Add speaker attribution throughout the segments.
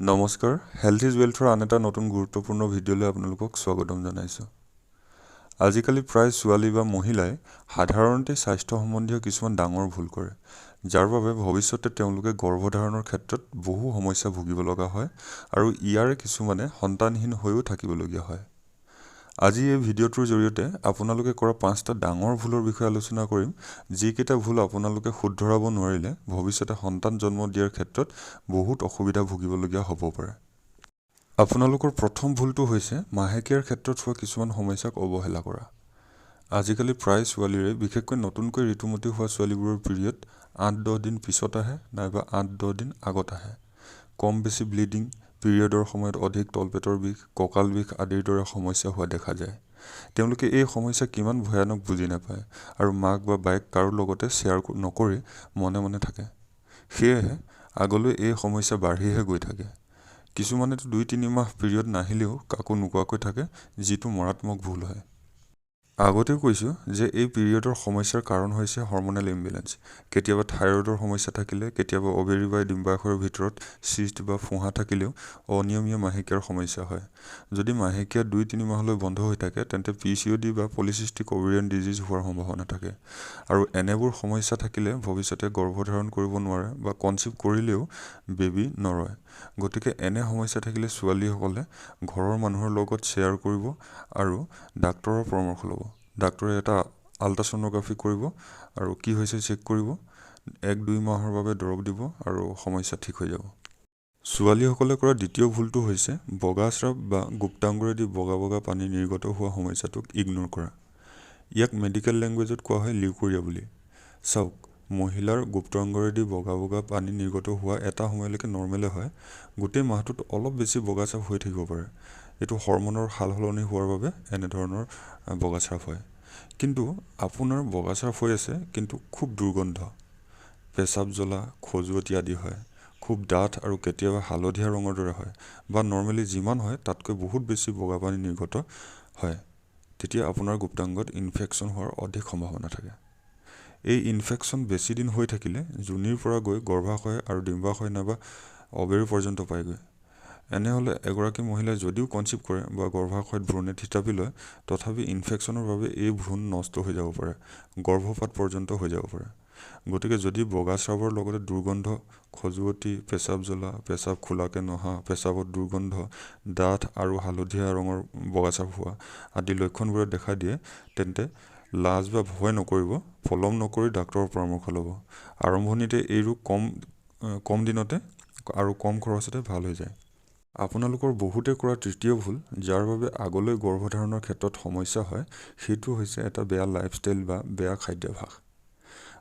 Speaker 1: নমস্কাৰ, health is ৱেল্থৰ আন এটা নতুন গুৰুত্বপূৰ্ণ ভিডিঅ'লৈ আপোনালোকক স্বাগতম জনাইছোঁ। আজিকালি প্ৰায় ছোৱালী বা মহিলাই সাধাৰণতে স্বাস্থ্য সম্বন্ধীয় কিছুমান ডাঙৰ ভুল কৰে, যাৰ বাবে ভৱিষ্যতে তেওঁলোকে গৰ্ভধাৰণৰ ক্ষেত্ৰত বহু সমস্যা ভুগিব লগা হয় আৰু ইয়াৰে কিছুমানে সন্তানহীন হৈও থাকিবলগীয়া হয়। আজি এই ভিডিঅ'টোৰ জৰিয়তে আপোনালোকে কৰা পাঁচটা ডাঙৰ ভুলৰ বিষয়ে আলোচনা কৰিম, যিকেইটা ভুল আপোনালোকে শুধৰাব নোৱাৰিলে ভৱিষ্যতে সন্তান জন্ম দিয়াৰ ক্ষেত্ৰত বহুত অসুবিধা ভুগিবলগীয়া হ'ব পাৰে। আপোনালোকৰ প্ৰথম ভুলটো হৈছে মাহেকীয়াৰ ক্ষেত্ৰত হোৱা কিছুমান সমস্যাক অৱহেলা কৰা। আজিকালি প্ৰায় ছোৱালীৰে, বিশেষকৈ নতুনকৈ ঋতুমতী হোৱা ছোৱালীবোৰৰ পিৰিয়ড 8-10 দিন পিছত আহে নাইবা 8-10 দিন আগত আহে। কম বেছি ব্লিডিং, পিৰিয়ডৰ সময়ত অধিক তলপেটৰ বিষ, কঁকাল বিষ আদিৰ দৰে সমস্যা হোৱা দেখা যায়। তেওঁলোকে এই সমস্যা কিমান ভয়ানক বুজি নাপায় আৰু মাক বা বায়েক কাৰো লগতে শ্বেয়াৰ নকৰি মনে মনে থাকে। সেয়েহে আগলৈ এই সমস্যা বাঢ়িহে গৈ থাকে। কিছুমানেতো 2-3 মাহ পিৰিয়ড নাহিলেও কাকো নোকোৱাকৈ থাকে, যিটো মাৰাত্মক ভুল হয়। আগতেও কৈছোঁ যে এই পিৰিয়ডৰ সমস্যাৰ কাৰণ হৈছে হৰম'নেল ইমবেলেঞ্চ। কেতিয়াবা থাইৰয়ডৰ সমস্যা থাকিলে, কেতিয়াবা অভেৰী বা ডিম্বাশয়ৰ ভিতৰত চিষ্ট বা ফোঁহা থাকিলেও অনিয়মীয়া মাহেকীয়াৰ সমস্যা হয়। যদি মাহেকীয়া 2-3 মাহলৈ বন্ধ হৈ থাকে, তেন্তে পিচিঅ'ডি বা পলিচিষ্টিক অভেৰিয়ান ডিজিজ হোৱাৰ সম্ভাৱনা থাকে আৰু এনেবোৰ সমস্যা থাকিলে ভৱিষ্যতে গৰ্ভধাৰণ কৰিব নোৱাৰে বা কনচিভ কৰিলেও বেবী নৰয়। গতিকে এনে সমস্যা থাকিলে ছোৱালীসকলে ঘৰৰ মানুহৰ লগত শ্বেয়াৰ কৰিব আৰু ডাক্তৰৰ পৰামৰ্শ ল'ব। ডাক্তৰে এটা আল্ট্ৰাছ'ন'গ্ৰাফি কৰিব আৰু কি হৈছে চেক কৰিব, 1-2 মাহৰ বাবে দৰৱ দিব আৰু সমস্যা ঠিক হৈ যাব। ছোৱালীসকলে কৰা দ্বিতীয় ভুলটো হৈছে বগা স্ৰাৱ বা গুপ্তাংগৰেদি বগা বগা পানী নিৰ্গত হোৱা সমস্যাটোক ইগন'ৰ কৰা। ইয়াক মেডিকেল লেংগুৱেজত কোৱা হয় লিউকৰিয়া বুলি। চাওক, মহিলাৰ গুপ্তাংগৰেদি বগা বগা পানী নিৰ্গত হোৱা এটা সময়লৈকে নৰ্মেলে হয়। গোটেই মাহটোত অলপ বেছি বগা স্ৰাৱ হৈ থাকিব পাৰে। এইটো হৰম'নৰ সাল সলনি হোৱাৰ বাবে এনেধৰণৰ বগা স্ৰাৱ হয়। কিন্তু আপোনাৰ বগা স্ৰাৱ হৈ আছে, কিন্তু খুব দুৰ্গন্ধ, পেচাব জ্বলা, খজুৱতি আদি হয়, খুব ডাঠ আৰু কেতিয়াবা হালধীয়া ৰঙৰ দৰে হয় বা নৰ্মেলি যিমান হয় তাতকৈ বহুত বেছি বগা পানী নিৰ্গত হয়, তেতিয়া আপোনাৰ গুপ্তাংগত ইনফেকশ্যন হোৱাৰ অধিক সম্ভাৱনা থাকে। এই ইনফেকশ্যন বেছি দিন হৈ থাকিলে যোনিৰ পৰা গৈ গৰ্ভাশয় আৰু ডিম্বাশয় নাইবা অবেৰী পৰ্যন্ত পায়গৈ। এনে হ'লে এগৰাকী মহিলাই যদিও কনচিভ কৰে বা গৰ্ভাশয়ত ভ্ৰূণে থিতাপি লয়, তথাপি ইনফেকশ্যনৰ বাবে এই ভ্ৰূণ নষ্ট হৈ যাব পাৰে, গৰ্ভপাত পৰ্যন্ত হৈ যাব পাৰে। গতিকে যদি বগা স্ৰাৱৰ লগতে দুৰ্গন্ধ, খজুৱতি, পেচাব জ্বলা, পেচাব খোলাকৈ নহা, পেচাবত দুৰ্গন্ধ, ডাঠ আৰু হালধীয়া ৰঙৰ বগা স্ৰাৱ হোৱা আদি লক্ষণবোৰে দেখা দিয়ে, তেন্তে লাজ বা ভয় নকৰিব, পলম নকৰি ডাক্তৰৰ পৰামৰ্শ ল'ব। আৰম্ভণিতে এই ৰোগ কম কম দিনতে আৰু কম খৰচতে ভাল হৈ যায়। আপোনালোকৰ বহুতে কৰা তৃতীয় ভুল, যাৰ বাবে আগলৈ গৰ্ভধাৰণৰ ক্ষেত্ৰত সমস্যা হয়, সেইটো হৈছে এটা বেয়া লাইফষ্টাইল বা বেয়া খাদ্যাভ্যাস।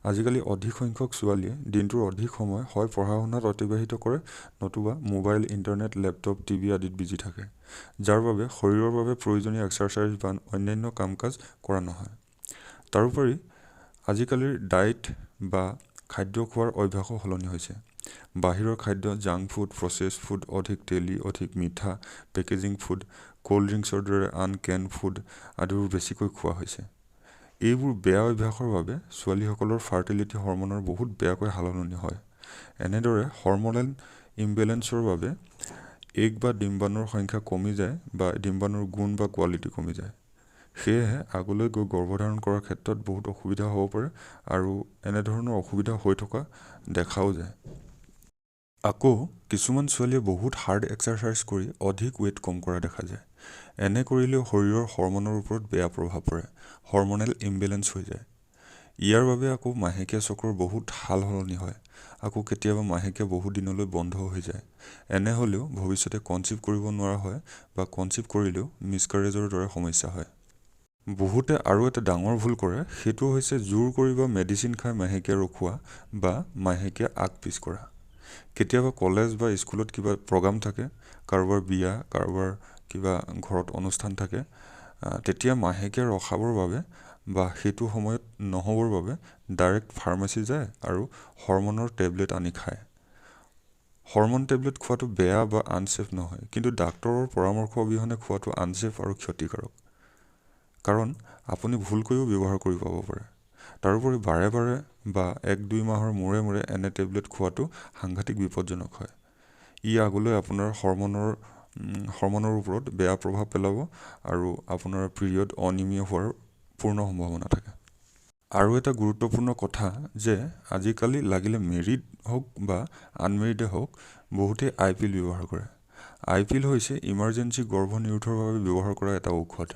Speaker 1: আজিকালি অধিক সংখ্যক ছোৱালীয়ে দিনটোৰ অধিক সময় হয় পঢ়া শুনাত অতিবাহিত কৰে, নতুবা মোবাইল, ইণ্টাৰনেট, লেপটপ, টিভি আদিত বিজি থাকে, যাৰ বাবে শৰীৰৰ বাবে প্ৰয়োজনীয় এক্সাৰচাইজ বা অন্যান্য কাম কাজ কৰা নহয়। তাৰোপৰি আজিকালিৰ ডায়েট বা খাদ্য খোৱাৰ অভ্যাসো সলনি হৈছে। বাহিৰৰ খাদ্য, জাংক ফুড, প্ৰচেছ ফুড, অধিক তেলী, অধিক মিঠা, পেকেজিং ফুড, ক'ল্ড ড্ৰিংকছৰ দৰে আন কেন ফুড আদিবোৰ বেছিকৈ খোৱা হৈছে। এইবোৰ বেয়া অভ্যাসৰ বাবে ছোৱালীসকলৰ ফাৰ্টিলিটি হৰম'নৰ বহুত বেয়াকৈ সালসলনি হয়। এনেদৰে হৰম'নেল ইমবেলেঞ্চৰ বাবে এগ বা ডিম্বাণুৰ সংখ্যা কমি যায় বা ডিম্বাণুৰ গুণ বা কোৱালিটি কমি যায়। সেয়েহে আগলৈ গৈ গৰ্ভধাৰণ কৰাৰ ক্ষেত্ৰত বহুত অসুবিধা হ'ব পাৰে আৰু এনেধৰণৰ অসুবিধা হৈ থকা দেখাও যায়। আকৌ কিছুমান ছোৱালীয়ে বহুত হাৰ্ড এক্সাৰচাইজ কৰি অধিক ৱেইট কম কৰা দেখা যায়। এনে কৰিলেও শৰীৰৰ হৰম'নৰ ওপৰত বেয়া প্ৰভাৱ পৰে, হৰম'নেল ইমবেলেঞ্চ হৈ যায়। ইয়াৰ বাবে আকৌ মাহেকীয়া চক্ৰৰ বহুত সাল সলনি হয়। আকৌ কেতিয়াবা মাহেকীয়া বহু দিনলৈ বন্ধ হৈ যায়। এনে হ'লেও ভৱিষ্যতে কনচিভ কৰিব নোৱাৰা হয় বা কনচিভ কৰিলেও মিছকাৰেজৰ দৰে সমস্যা হয়। বহুতে আৰু এটা ডাঙৰ ভুল কৰে, সেইটো হৈছে জোৰ কৰি বা মেডিচিন খাই মাহেকীয়া ৰখোৱা বা মাহেকীয়া আগ পিছ কৰা। কেতিয়াবা কলেজ বা স্কুলত কিবা প্ৰগ্ৰাম থাকে, কাৰোবাৰ বিয়া, কাৰোবাৰ কিবা ঘৰত অনুষ্ঠান থাকে, তেতিয়া মাহেকীয়া ৰখাবৰ বাবে বা সেইটো সময়ত নহ'বৰ বাবে ডাইৰেক্ট ফাৰ্মাচী যায় আৰু হৰম'নৰ টেবলেট আনি খায়। হৰম'ন টেবলেট খোৱাটো বেয়া বা আনছেফ নহয়, কিন্তু ডাক্তৰৰ পৰামৰ্শ অবিহনে খোৱাটো আনছেফ আৰু ক্ষতিকাৰক, কাৰণ আপুনি ভুলকৈও ব্যৱহাৰ কৰি পাব পাৰে। তাৰোপৰি বাৰে বাৰে বা 1-2 মাহৰ মূৰে মূৰে এনে টেবলেট খোৱাটো সাংঘাতিক বিপদজনক হয়। ই আগলৈ আপোনাৰ হৰম'নৰ ওপৰত বেয়া প্ৰভাৱ পেলাব আৰু আপোনাৰ পিৰিয়ড অনিয়মীয়া হোৱাৰ পূৰ্ণ সম্ভাৱনা থাকে। আৰু এটা গুৰুত্বপূৰ্ণ কথা যে আজিকালি লাগিলে মেৰিড হওক বা আনমেৰিডে হওক, বহুতেই আই পিল ব্যৱহাৰ কৰে। আই পিল হৈছে ইমাৰ্জেঞ্চি গৰ্ভনিৰোধৰ বাবে ব্যৱহাৰ কৰা এটা ঔষধ।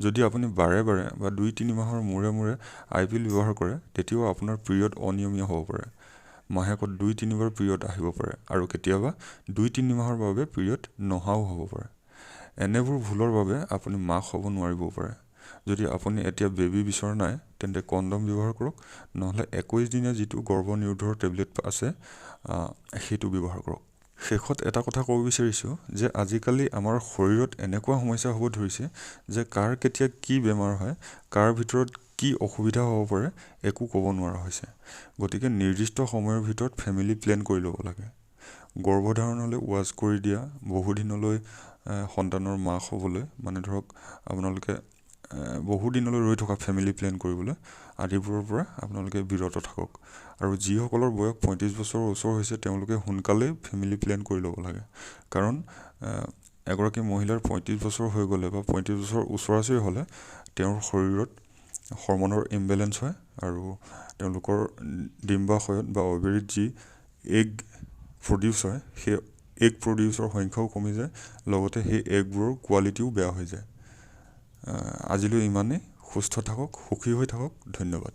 Speaker 1: যদি আপুনি বাৰে বাৰে বা 2-3 মাহৰ মূৰে মূৰে আই পিল ব্যৱহাৰ কৰে, তেতিয়াও আপোনাৰ পিৰিয়ড অনিয়মীয়া হ'ব পাৰে। মাহেকত 2-3বাৰ পিৰিয়ড আহিব পাৰে আৰু কেতিয়াবা 2-3 মাহৰ বাবে পিৰিয়ড নহাও হ'ব পাৰে। এনেবোৰ ভুলৰ বাবে আপুনি মাক হ'ব নোৱাৰিবও পাৰে। যদি আপুনি এতিয়া বেবী বিচৰা নাই, তেন্তে কণ্ডম ব্যৱহাৰ কৰক, নহ'লে 21 দিনীয়া যিটো গৰ্ভনিৰোধৰ টেবলেট আছে সেইটো ব্যৱহাৰ কৰক। শেষত এটা কথা ক'ব বিচাৰিছোঁ যে আজিকালি আমাৰ শৰীৰত এনেকুৱা সমস্যা হ'ব ধৰিছে যে কাৰ কেতিয়া কি বেমাৰ হয়, কাৰ ভিতৰত কি অসুবিধা হ'ব পাৰে একো ক'ব নোৱাৰা হৈছে। গতিকে নিৰ্দিষ্ট সময়ৰ ভিতৰত ফেমিলি প্লেন কৰি ল'ব লাগে। গৰ্ভধাৰণ হ'লে ৱাছ কৰি দিয়া, বহুদিনলৈ সন্তানৰ মাক হ'বলৈ, মানে ধৰক আপোনালোকে বহুদিনলৈ ৰৈ থকা ফেমিলি প্লেন কৰিবলৈ আদিবোৰৰ পৰা আপোনালোকে বিৰত থাকক। আৰু যিসকলৰ বয়স 35 বছৰৰ ওচৰ হৈছে, তেওঁলোকে সোনকালেই ফেমিলি প্লেন কৰি ল'ব লাগে। কাৰণ এগৰাকী মহিলাৰ 35 বছৰ হৈ গ'লে বা 35 বছৰ ওচৰা-ওচৰি হ'লে তেওঁৰ শৰীৰত হৰম'নৰ ইমবেলেঞ্চ হয় আৰু তেওঁলোকৰ ডিম্বাশয়ত বা অভেৰীত যি এগ প্ৰডিউচ হয়, সেই এগ প্ৰডিউচৰ সংখ্যাও কমি যায়, লগতে সেই এগবোৰৰ কোৱালিটিও বেয়া হৈ যায়। আজিলৈ ইমানেই। সুস্থ থাকক, সুখী হৈ থাকক। ধন্যবাদ।